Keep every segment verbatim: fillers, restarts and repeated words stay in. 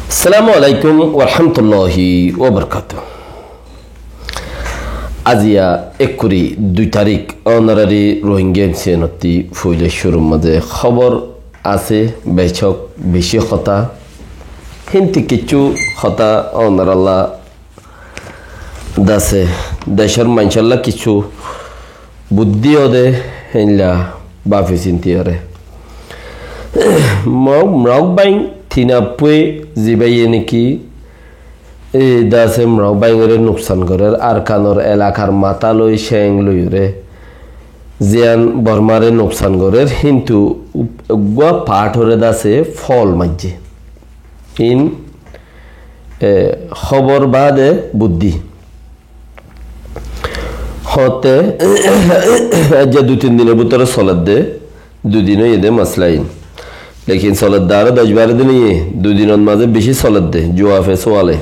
Assalamu alaikum warahmatulláhi wabarakátuhu. Aziya ekkuri dui tarík, ónorari Rohingya M C N ottú foila cúrur mazé hóbor asé, becók beci hotá, híntu kissú hotá ónoralla dase, decór maincólla kissú buddí óde, héinla báfi sinti óre. Mrok, Mrok Baing Tinappui zibáye niki, e, dase Mrok Baingoré nuksan gorér, Arkanor elakar matá loi, céng loiyóre, ziyán Bormaré nuksan gorér, híntu uggúa paáthoré dase fool maijjé. In, e, hóbor baade buddí. Hoótte, aijja dui tin dinor bútore soledde, dui din óiye de masla in. Lekin soledde aró doc baró din óiye, dui dinor mazé beci soledde, juafe suale.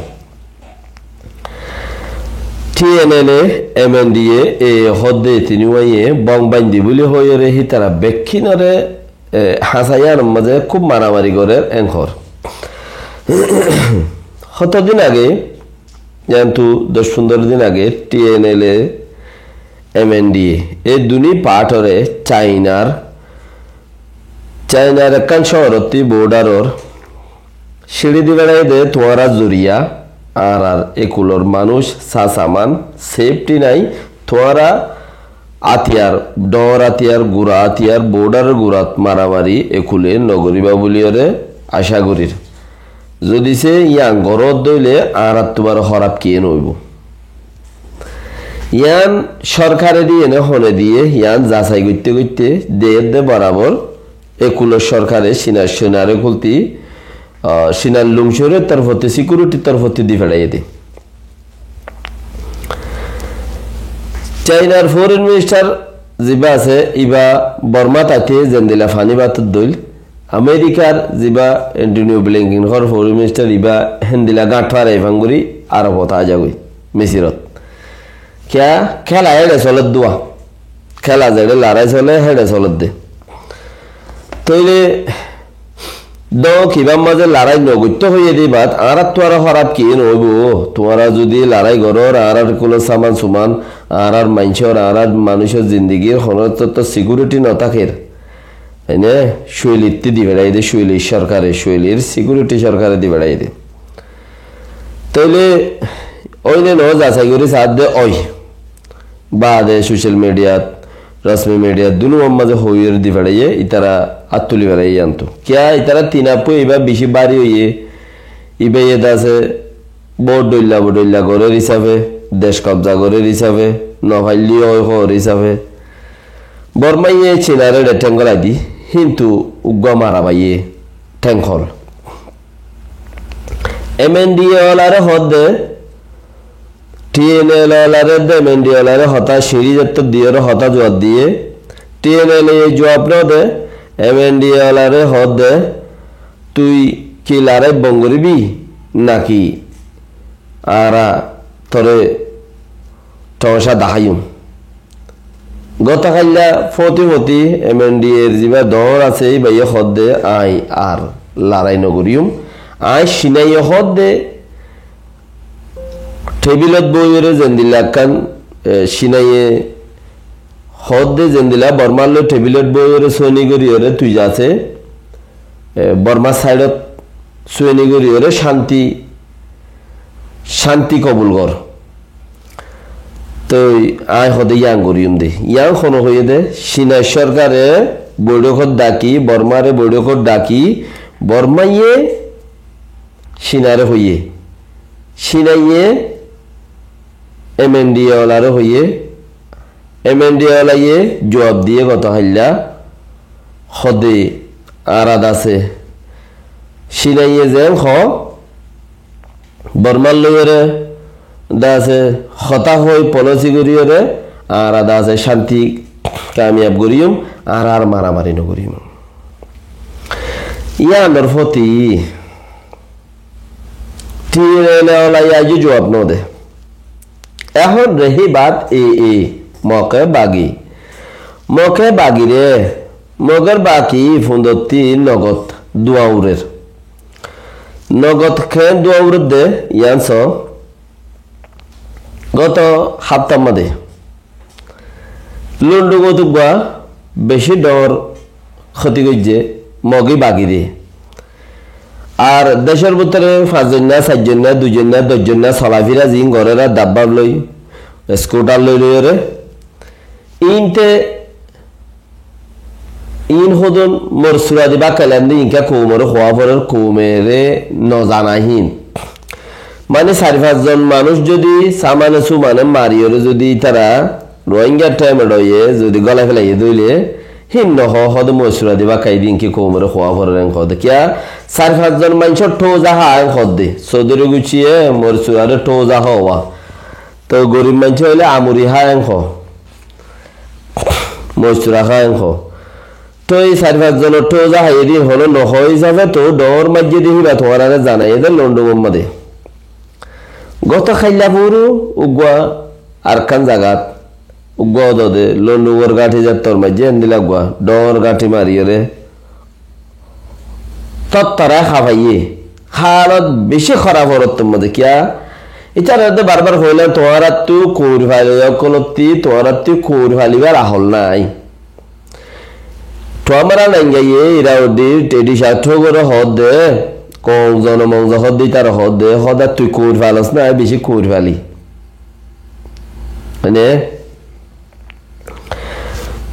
T N L A, M N D A, e hoódde e tiníwaiye bong baindí buli hoiyóre hítara bekkúnore, e, hañsa yíanor mazé kúb maramari gorér, en hoór. Hoto din age, yíantu doc fundoro din age, T N L A, M N D A, e duní paáthore Chainar, Chainar ekkán cóorottú bodaror Cíçi di beçáiye de, tuáñra zoriya, añárar e kulor manúic, sa saman, sefthi nái, tuáñra átiyar, dhoóñr átiyar, gura átiyar, bodharor gurat maramari e kule nogoríba buliyóre acá gorír. Zodi se yían goró de óile añárattú baró hóraf kiyé noóibo. Yían sorkare diyé né hone diyé, yían zasai goitté goitté deér de borabor e kulor sorkare Cínar, Cínar e kulti, ah, Cínar lungcór torfótti, sikiurithir torfótti di feçáiye de. Cainar foreign minister zibá asé, ibá Bormát aite zendila faní batot dóil, Amerikar zibá Antonio Blinken hoór foreign minister, ibá héndila gáñth farai fán gorí Arobot aá zagói, Misirot. Kiyá? Kéla héçe solér dé. Kéla zeçé larái solé, héçe solér dé. Tóile dóñk ibár mazé larái nogoittó hoiyé dé ibát, añáráttu aró hóraf kiyé noóibo? Tuáñra zudi larái gorór, añárár kúlor saman suman, añárár maincór, añárár manúicor zindigir honó totto sikiuriti notáker. Ene Cuelittú di beçáiye dé, Cuelir sorkare, Cuelir sikiuriti sorkare di beçáiye dé. Tóile óine noó zasai gorí saádde ói. Baade social mediat, rosmi mediat, duniyar mazé hoiyóre di feçáiye, ítara át tuli feçáiye yíantu. Kiyá ítara Tinappui ibá bicí bári óiye, ibáye dase bóut dhoilla bodhoilla gorér hísafe, dec kobza gorér hísafe, nofaillé ói hoór hísafe. Bormáye Cínare eçe théng gólai di, híntu uggúa mara baiyé théng hól. M N D A olaré hoódde, T N L A olaré de, M N D A olaré hotá ciñçí zettór diyóre hotá zuab diyé. T N L A ye zuab node, M N D A olaré hoódde, tui ki larái bon goríbi naki añára toré tomacá daháiyum? Gotokailla fóti fóti M N D A r zibá dóñr asé, íbaye hoódde aññí ar larái nogoríyum. Aññí Cínaye hoódde, Tebilot boiyóre zendila ekkán, e, Cínaye hoódde zendila Bormár loi tebilot boiyóre sóini goríyore tui zase, e, Bormár saidot sóini goríyore cánti, cánti kobul gor. Toi aññí hoódde yían goríyum dé. Yían hone hoiyé dé, Cínar sorkare boiçókot daki, Bormáre boiçókot daki, Bormáye Cínare hoiyé. Cínaye M N D A olaré hoiyé. M N D A olaye zuab diyé gotokailla. Hoódde añára dase. Cínaye zeén hoó, Bormár loiyóre dase hotá hoi polisi goríyore, añára dase cánti kamiyab goríyum, añára ar maramari nogoríyum. Yíanor fóti T N L A olaye aijjó zuab node. Ehón rehi baat e, e, moke bagi. Moke bagi re, moker baki fundottí nogot dua urer. Nogot keén dua uredde yián soó. Goto háftar modé London ot uggwá beci dóñr hóti goijjé, Mogí bagi de. Ar decór bútore fañs zoinna, sair zoinna, dui zoinna, doc zoinna solafira ziín gorér ar dabba loi, skutar loi loiyóre. Iínte Iín hodún mor sura di bákkailán de, iínka koumoré hoóa forer, koumeré nozana híin. Mani sair fañs zon manúic zodi samane sumane mariyóre zodi ítara Rohingya thémeçoye zodi gólai félaiye dóile, híin nohoó, hoóde mor sura di bákkai de, iínka koumoré hoóa forer en hoóde. Kiyá? Sair fañs zon maincór thóuza há en hoóde. Soudori gucciye mor suraré thóuza hoóa. Toi gorib maincé óile amuri há en hoó. Mostura há en hoó. Toi sair fañs zonor thóuza háiye de honó nohoó hísafe tou dhoóñr maijjé de híba tuáñráre zanaiyé de London or modé. Goto háilla furu uggwá Arkan zagat, uggwá odode London or gáñthi zattor maijjé endilla uggwá dhoóñr gáñthi mariyóre Tottará hafaiyé. Hálot beci hóraf orottor modé. Kiyá? Ítararé de barbar hoilám, tuáñrattú kour fali ókkolottí, tuáñrattú kour falibar ahol nái. Tuáñra naingaiye, ira udi, tedi satthó goré hoódde, kong zono mongzo hoódde, ítara hoódde, hoódattú kour falos nái, beci kour fali. Mane,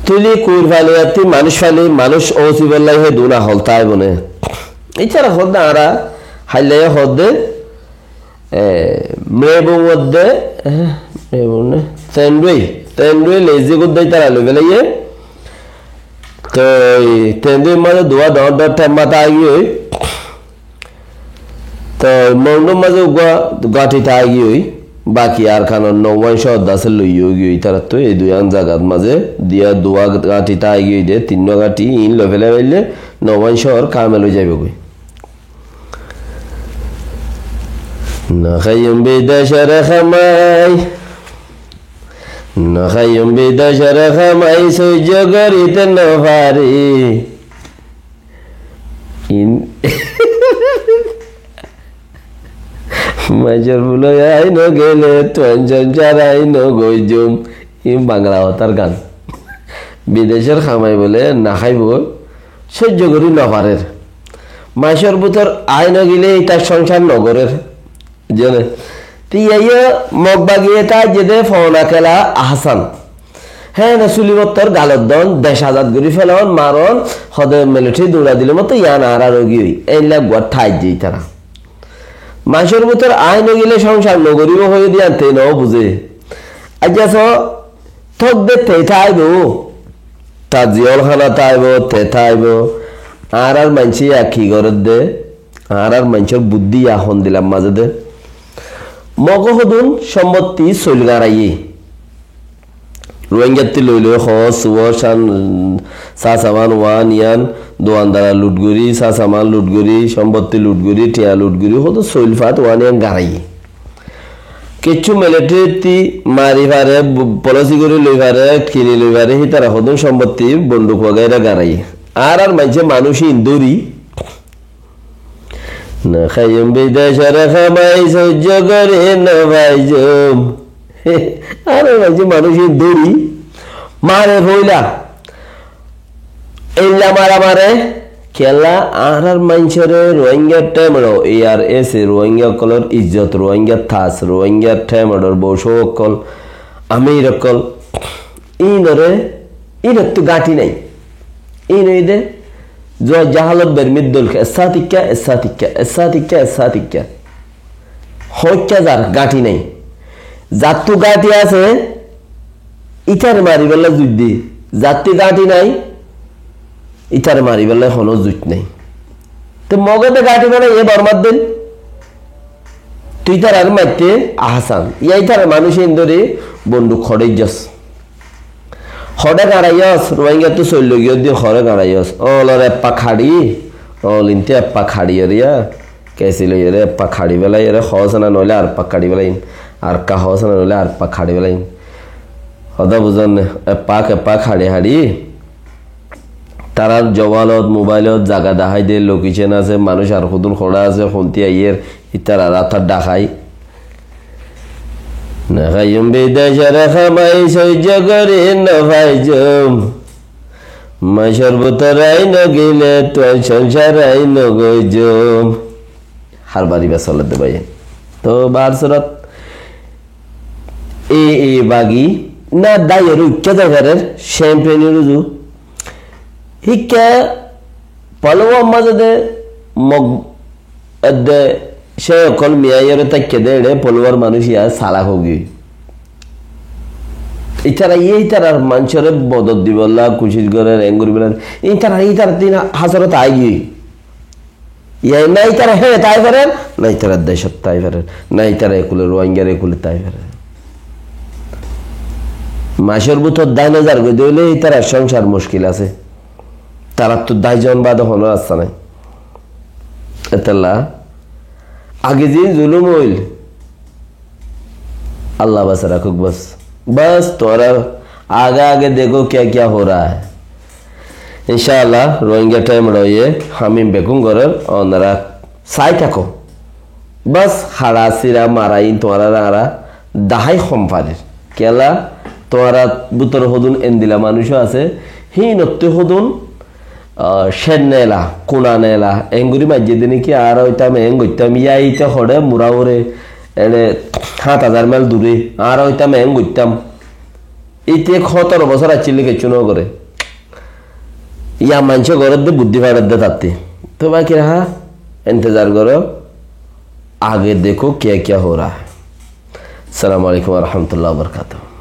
Tuli kuir fali atti manúic fali, manúic óusi bollai hé duna hol táibo né. Ítara hoódde añára háillaiye hoódde, e, mebung odde, e, mebung né, tendui, tendui lezi gudda ítara loi félaiye. Toi tendui mazé duwa dhoóñr dhoóñr themma táigiyoi. Toi Mongdur mazé uggwá gáñthi táigiyoi, baki Arkanor Nouwan cóor dase loiyógiyoi, ítarattú ei duiyán zagat mazé diya duwa gáñthi táigiyoi de, tinnúa gáñthi iín loi félai faille Nouwan cóor kamel ói zaibogoi. Noháiyum bidecor hamai, noháiyum bidecor hamai, soijjo gorite nofari. In Maicor fuloi ai no gele, tuain sansar ai no goijjum. In Bangla hotár gan. Bidecor hamai bole no háibo, soijjo gori no farer. Maicor bútor ai no gele itar songsar no gorer. Zane. Te iyá Mog bagiye táijje de fona kela ahsan. Hé ene suli mottor galot don, dec azad gori felon, maron, hode militari dura dile mottor yián añárar ógiyoi. Eilla uggwá táijje ítara. Maicor bútor ai no gele songsar no goribo hoiye de yián te no buze. Aijja so, tók de te táibo. Tar ziyól hána táibo, te táibo. Añárar maincé ya ki gorer de? Añárar maincór buddí ya hondilla mazé de. Mogo hodún sombotti soil gañraiyé. Ruáingattí loi loi hoó, suwó, san, sa saman, wan, iyan, duandara lut gorí, sa saman lut gorí, sombotti lut gorí, thiañ lut gorí, hodún soil fat, wan, iyan gañraiyé. Kiccú militarittí mari fare, bu-, polosi gorí loi fare, kini loi fare, hítara hodún sombotti bonduk wagaira gañraiyé. Añárar maincé manúic iín dóri, no háiyum bidecor hamai, soijjo gorí no faijjum. Añárar maincé manúic iín dóri mare foila. Eilla mara mare, kiyólla añárar maincóre Ruáingar thémeço, A R S A, Ruáinga ókkolor izzot, Ruáingar tas, Ruáingar thémeçor boucó ókkol, amir ókkol, iínore, iínottú gáñthi nái. Iín óiye de, zuwa jahalot bermir dol, essa tikka, essa tikka, essa tikka, essa tikka. Hoóikka zar gáñthi nái. Zattú gáñthi asé, ítare maribálla zuid de. Zattú gáñthi nái, ítare maribálla honó zuid nái. Te Moge de gáñthi banaiye Bormar din. Tui ítarare maitté ahsan. Iyá ítara manúic iín dóri bonduk hoçé ijjós. Hoçé gañraiyós, Ruáingattú soil loi giyór din hoçé gañraiyós. Óolor ek pak haçi, óol inte ek pak haçi eriya. Kesi loiyóre ek pak haçi félai, ere hoósana noóile ar pak haçi félai, ar ka hoósana noóile ar pak haçi félai. Hotá buzón né? Ek pak, ek pak haçi haçi. Tarár jobalot, mobailot zaga dahái de, lokecon asé, manúic ar hodún hoçé asé, hontí aiyér, ítarar áttar dhakái. Nofaiyum bidecor hamai soijjo gorí nofaijjum. Macór bútore aái nogilé tuáñr cónsar aái nogoijjum. Harbari ba soler de bái. Toh bar surat, e, e bagi, na dái ere uikká zai farer, champagne or uzu. Híkka follower mazé de mog edde cé ókkol miya iyóre táikke de eçé follower manúic iya salak ói giyói. Ítara iye ítarar manúcore bodot dibolla kucíc gorer, en goribolla. Ítara, ítara tin hasorot aái giyói. Iya na ítara hé tái farer, na ítara decot tái farer, na ítara ekule Rohingyar ekule tái farer. Macór bútor dái nozar goi dóile ítarar songsar muckil asé. Tarattu dái zon bade hono rasta nai. Etella age zin zulum óil, Allah basa rakók bas. Bas, tuáñra age age dekó kya kya ho raha hai. Incállah, Rohingya Time roiye, Hamim Begum gorer, onora sai táko. Bas, hara sira mara in tuáñra añára dahái hom farir. Kiyólla, tuáñra bútore hodún endilla manúic asé, híinottú hodún ah, cér nela, kuna nela, engorí maijjé de niki, añára óitam, en goittám, yá ite hoçé mura ore, eçé háñt házar mail dure, añára óitam, en goittám. Ite hótoro bosór accíl de, kiccú no gore. Yá maincé gorér de, buddí farer de tattí. Toh baki raha, entezar goro, age dekó kya kya ho raha hai. Assalamu alaikum wa rahmatullahi wa barakatuhu.